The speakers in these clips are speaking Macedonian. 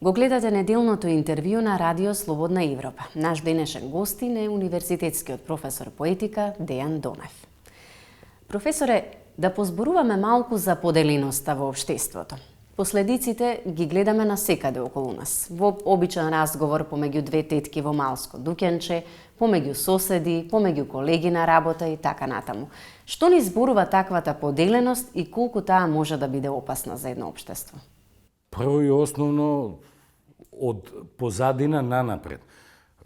Го гледате неделното интервју на Радио Слободна Европа. Наш денешен гостин е универзитетскиот професор по етика Дејан Донев. Професоре, да позборуваме малку за поделеноста во општеството. Последиците ги гледаме насекаде околу нас. Во обичен разговор помеѓу две тетки во малско дуќанче, помеѓу соседи, помеѓу колеги на работа и така натаму. Што ни зборува таквата поделеност и колку таа може да биде опасна за едно општество? Прво и основно, од позадина на напред.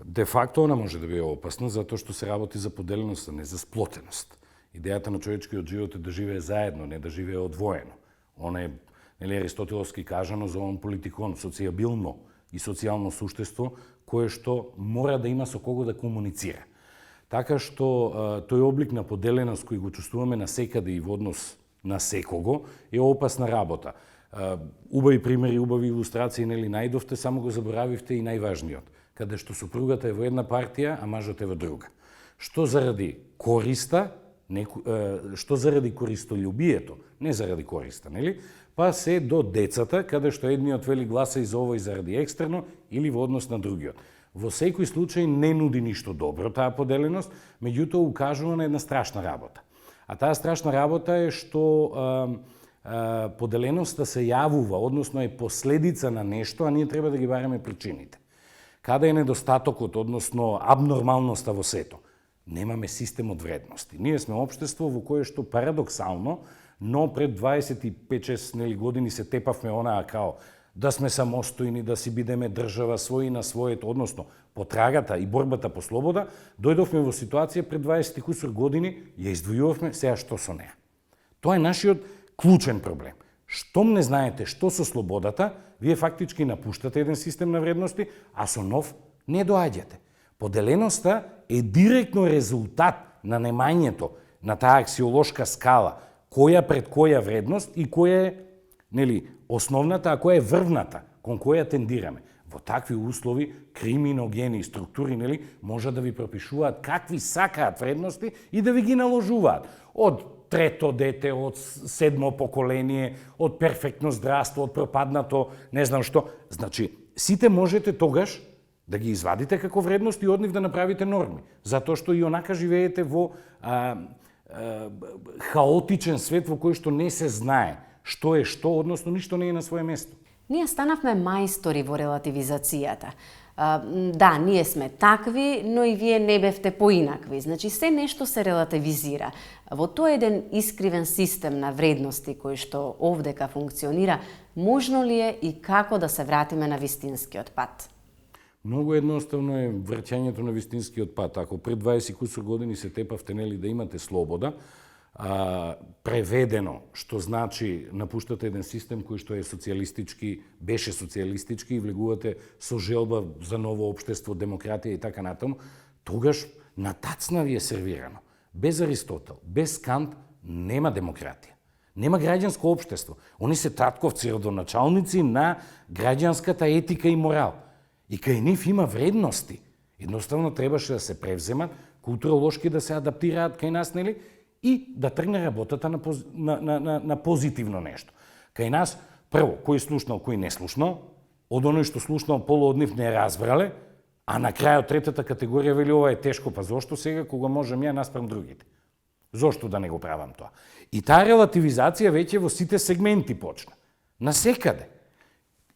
Де факто она може да биде опасна, затоа што се работи за поделеност, а не за сплотеност. Идејата на човечкиот живот е да живее заедно, не да живее одвоено. Она е, аристотеловски кажано, за он политикон, социјабилно и социјално суштество, кое што мора да има со кого да комуницира. Така што тој облик на поделеност кој го чувствуваме насекаде и во однос на секого е опасна работа. Убави примери, убави илустрации, најдовте, само го заборавивте и најважниот, каде што супругата е во една партија, а мажот е во друга. Што заради користа, што заради користолюбието, не заради користа, нели? Па се до децата, каде што едниот вели гласа и за овој заради екстерно или во однос на другиот. Во секој случај не нуди ништо добро таа поделеност, меѓутоа укажува на една страшна работа. А таа страшна работа е што поделеноста се јавува, односно е последица на нешто, а ние треба да ги бараме причините. Каде е недостатокот, односно абнормалноста во сето? Немаме систем од вредности. Ние сме општество во кое што парадоксално, но пред 25-6 години се тепавме онаа као да сме самостојни, да си бидеме држава своји на своето, односно потрагата и борбата по слобода, дојдовме во ситуација пред 20 кусур години, ја издвојувавме, сега што со неа. Тоа е нашиот клучен проблем. Штом не знаете што со слободата, вие фактички напуштате еден систем на вредности, а со нов не доаѓате. Поделеноста е директно резултат на немањето на таа аксиолошка скала, која пред која вредност и која е основната, а која е врвната, кон која тендираме. Во такви услови криминогени структури може да ви пропишуваат какви сакаат вредности и да ви ги наложуваат. Од трето дете, од седмо поколение, од перфектно здравство, од пропаднато, не знам што. Значи, сите можете тогаш да ги извадите како вредности и од нив да направите норми. Затоа што и онака живеете во хаотичен свет во кој што не се знае што е што, односно ништо не е на свое место. Ние станавме мајстори во релативизацијата. Да, ние сме такви, но и вие не бевте поинакви. Значи, се нешто се релативизира. Во тој еден искривен систем на вредности кој што овдека функционира, можно ли е и како да се вратиме на вистинскиот пат? Многу едноставно е враќањето на вистинскиот пат. Ако пред 20 кусур години се тепавте да имате слобода, преведено, што значи напуштате еден систем кој што е социјалистички, беше социјалистички и влегувате со желба за ново општество, демократија и така натаму, тогаш на тацна ви е сервирано. Без Аристотел, без Кант нема демократија. Нема граѓанско општество. Они се татковци, родоначалници на граѓанската етика и морал. И кај нив има вредности. Едноставно требаше да се превземат, културолошки да се адаптираат кај нас, и да тргне работата на позитивно нешто. Кај нас, прво, кој слушнал, кој не слушнал, од оној што слушнал, полу од нив не разбрале, а на крајот третата категорија вели ова е тешко, па зошто сега кога можам ја наспрем другите? Зошто да не го правам тоа? И таа релативизација веќе во сите сегменти почна. Насекаде.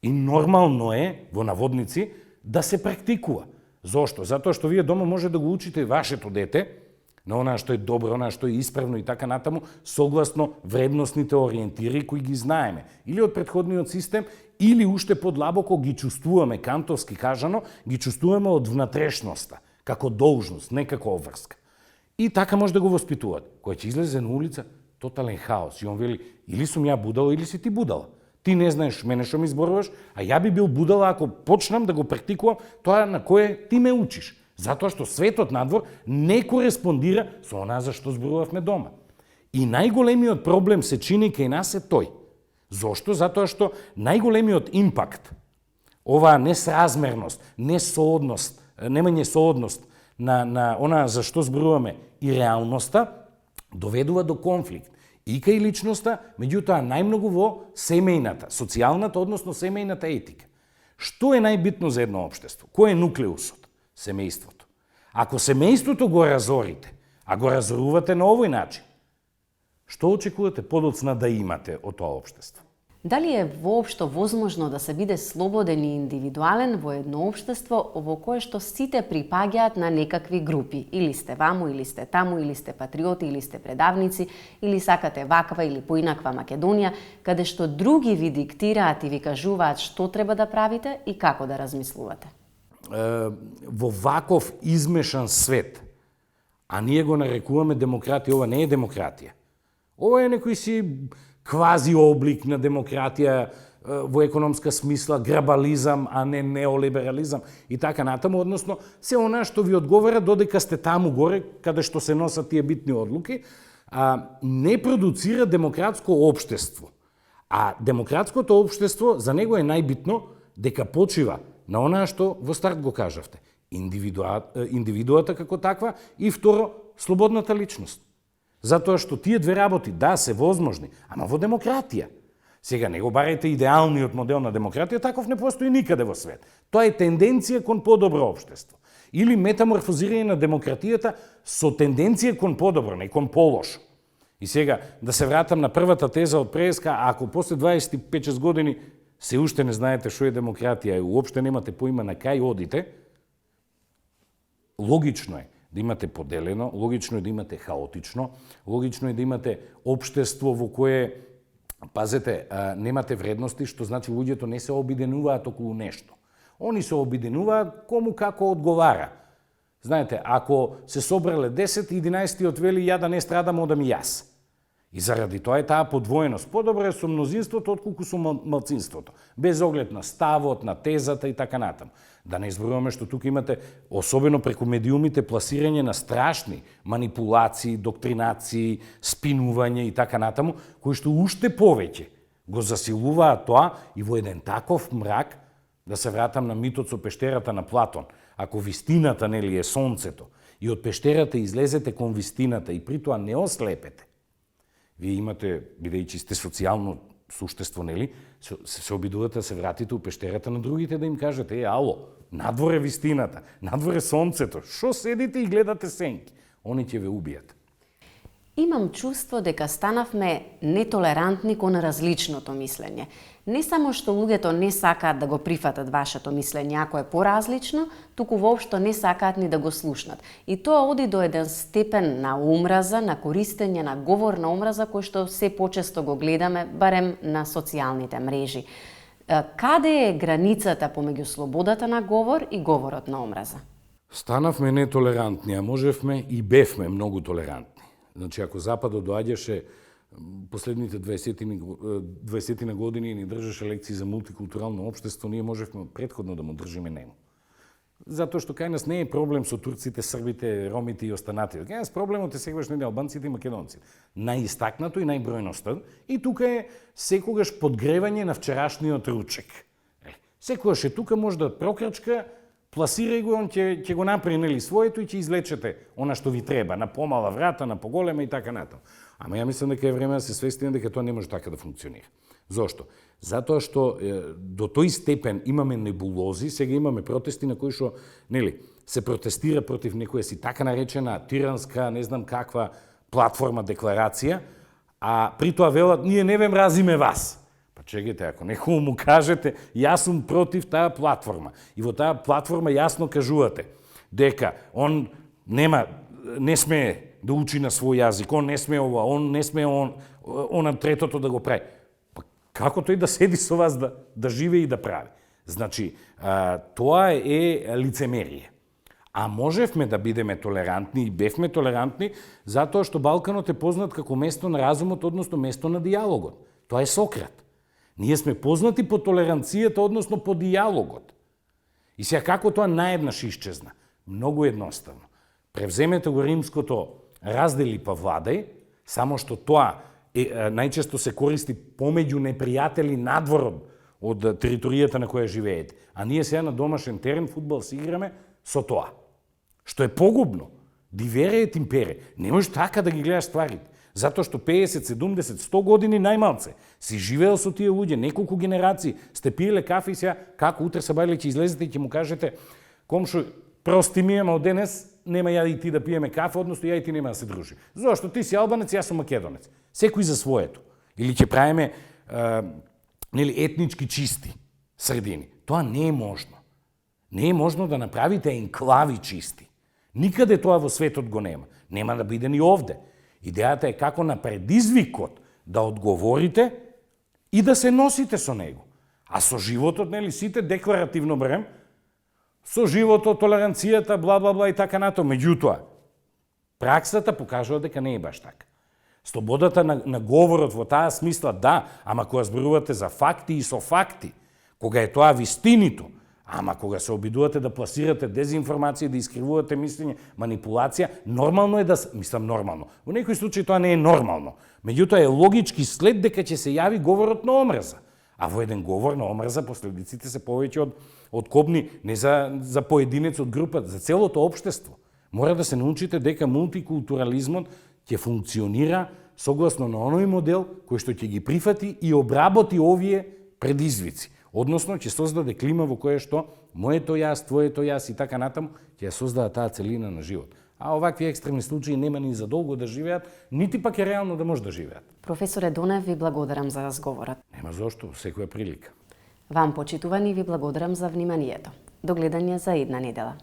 И нормално е, во наводници, да се практикува. Зошто? Затоа што вие дома може да го учите вашето дете на она што е добро, она што е исправно и така натаму, согласно вредносните ориентири кои ги знаеме. Или од претходниот систем, или уште подлабоко ги чувствуваме, кантовски кажано, ги чувствуваме од внатрешноста, како должност, не како обврска. И така може да го воспитуваат. Кој ќе излезе на улица, тотален хаос. И он вели, или сум ја будала, или си ти будала. Ти не знаеш мене што ми зборуваш, а ја би бил будала ако почнам да го практикувам тоа на кое ти ме учиш. Затоа што светот надвор не кореспондира со онаа за што зборувавме дома. И најголемиот проблем се чини кај нас е тој. Зошто? Затоа што најголемиот импакт, оваа несразмерност, несоодност, немање соодност на онаа за што зборуваме и реалноста, доведува до конфликт. И кај личноста, меѓутоа најмногу во семејната, социјалната, односно семејната етика. Што е најбитно за едно општество? Кој е нуклеусот? Семејството. Ако семејството го разорите, а го разорувате на овој начин, што очекувате подоцна да имате од тоа општество? Дали е воопшто возможно да се биде слободен и индивидуален во едно општество во кое што сите припаѓаат на некакви групи? Или сте ваму, или сте таму, или сте патриоти, или сте предавници, или сакате ваква или поинаква Македонија, каде што други ви диктираат и ви кажуваат што треба да правите и како да размислувате? Во ваков измешан свет, а ние го нарекуваме демократија, ова не е демократија. Ова е некој си квази облик на демократија во економска смисла, грабализам, а не неолиберализам и така натаму, односно се она што ви одговара додека сте таму горе, каде што се носат тие битни одлуки, не продуцира демократско општество. А демократското општество за него е најбитно дека почива на онаа што во старт го кажавте. Индивидуата како таква и второ, слободната личност. Затоа што тие две работи, да, се возможни, ама во демократија. Сега не го барајте идеалниот модел на демократија, таков не постои никаде во свет. Тоа е тенденција кон подобро општество. Или метаморфозирање на демократијата со тенденција кон подобро, не кон полошо. И сега, да се вратам на првата теза од преска, ако после 25-6 години се уште не знаете што е демократија и уопште немате поима на кај одите, логично е да имате поделено, логично е да имате хаотично, логично е да имате општество во кое, пазете, немате вредности, што значи луѓето не се обиденуваат околу нешто. Они се обиденуваат кому како одговара. Знаете, ако се собрале 10, 11-тиот вели ја да не страдам, одам и јас. И заради тоа е таа подвоеност. Подобро е со мнозинството отколку со малцинството. Без оглед на ставот, на тезата и така натаму. Да не изборуваме што тука имате, особено преку медиумите, пласирање на страшни манипулации, доктринации, спинување и така натаму, кои што уште повеќе го засилуваат тоа и во еден таков мрак, да се вратам на митот со пештерата на Платон. Ако вистината нели е сонцето и од пештерата излезете кон вистината и при тоа не ослепете, вие имате, бидејќи сте социјално суштество, нели, се обидувате да се вратите у пештерата на другите да им кажете, ало, надворе вистината, надворе сонцето, шо седите и гледате сенки? Они ќе ве убијат. Имам чувство дека станавме нетолерантни кон различното мислење. Не само што луѓето не сакаат да го прифатат вашето мислење ако е поразлично, туку воопшто не сакаат ни да го слушнат. И тоа оди до еден степен на омраза, на користење на говор на омраза, кој што се почесто го гледаме, барем на социјалните мрежи. Каде е границата помеѓу слободата на говор и говорот на омраза? Станавме нетолерантни, а можевме и бевме многу толерантни. Значи, ако Западот доаѓаше последните 20 години и ни држеше лекции за мултикултурално општество, ние можевме претходно да му држиме нему. Затоа што кај нас не е проблем со турците, србите, ромите и останатите. Кај нас проблемот е сегаш не албанците и македонците. Најистакнато и најбројността. И тука е секогаш подгревање на вчерашниот ручек. Секогаш е тука може да прокрачка, пласирај го, он ќе го направи нели своето и ќе излечете она што ви треба, на помала врата, на поголема и така натаму. Ама ја мислам дека е време да се свестиме дека тоа не може така да функционира. Зошто? Затоа што до тој степен имаме небулози, сега имаме протести на кои што нели се протестира против некоја си така наречена тиранска, не знам каква платформа, декларација, а при тоа велат ние не ве мразиме вас. Чекайте, ако некому му кажете, јас сум против таа платформа. И во таа платформа јасно кажувате дека он не смее да учи на свој јазик, он не смее ова, он не смее она третото да го прави. Па како тој да седи со вас да живее и да прави? Значи, тоа е лицемерие. А можевме да бидеме толерантни и бевме толерантни затоа што Балканот е познат како место на разумот, односно место на дијалогот. Тоа е Сократ. Ние сме познати по толеранцијата, односно по дијалогот. И сега како тоа наеднаш исчезна? Многу едноставно. Превземете го римското раздели па владај, само што тоа најчесто се користи помеѓу непријатели надвор од територијата на која живеете. А ние сега на домашен терен фудбал си играме со тоа. Што е погубно. Дивере ет импере. Не можеш така да ги гледаш стварите. Затоа што 50, 70, 100 години најмалце си живеел со тие луѓе, неколку генерации, сте пиеле кафе и сега како утре се бајле ќе излезете и ќе му кажете комшо, прости ми, ама од денес нема ја и ти да пиеме кафе, односно ја и ти нема да се дружи. Зошто ти си албанец, јас сум македонец. Секој за своето. Или ќе правиме етнички чисти средини. Тоа не е можно. Не е можно да направите енклави чисти. Никаде тоа во светот го нема. Нема да биде ни овде. Идејата е како на предизвикот да одговорите и да се носите со него. А со животот, сите декларативно берем, со животот, толеранцијата, бла, бла, бла и така нато. Меѓутоа, праксата покажува дека не е баш така. Слободата на говорот во таа смисла, да, ама кога зборувате за факти и со факти, кога е тоа вистинито, ама кога се обидувате да пласирате дезинформација, да искривувате мислење, манипулација, нормално е да... нормално. Во некој случај тоа не е нормално. Меѓутоа е логички след дека ќе се јави говорот на омрза. А во еден говор на омрза последиците се повеќе од кобни, не за поединец од група, за целото општество. Мора да се научите дека мултикултурализмот ќе функционира согласно на оној модел кој што ќе ги прифати и обработи овие предизвици. Односно, ќе создаде клима во која што моето јас, твоето јас и така натаму ќе создава таа целина на живот. А овакви екстремни случаи нема ни за долго да живеат, нити пак е реално да може да живеат. Професоре Донев, ви благодарам за разговорот. Нема зошто, секоја прилика. Вам, почитувани, ви благодарам за вниманието. До гледање за една недела.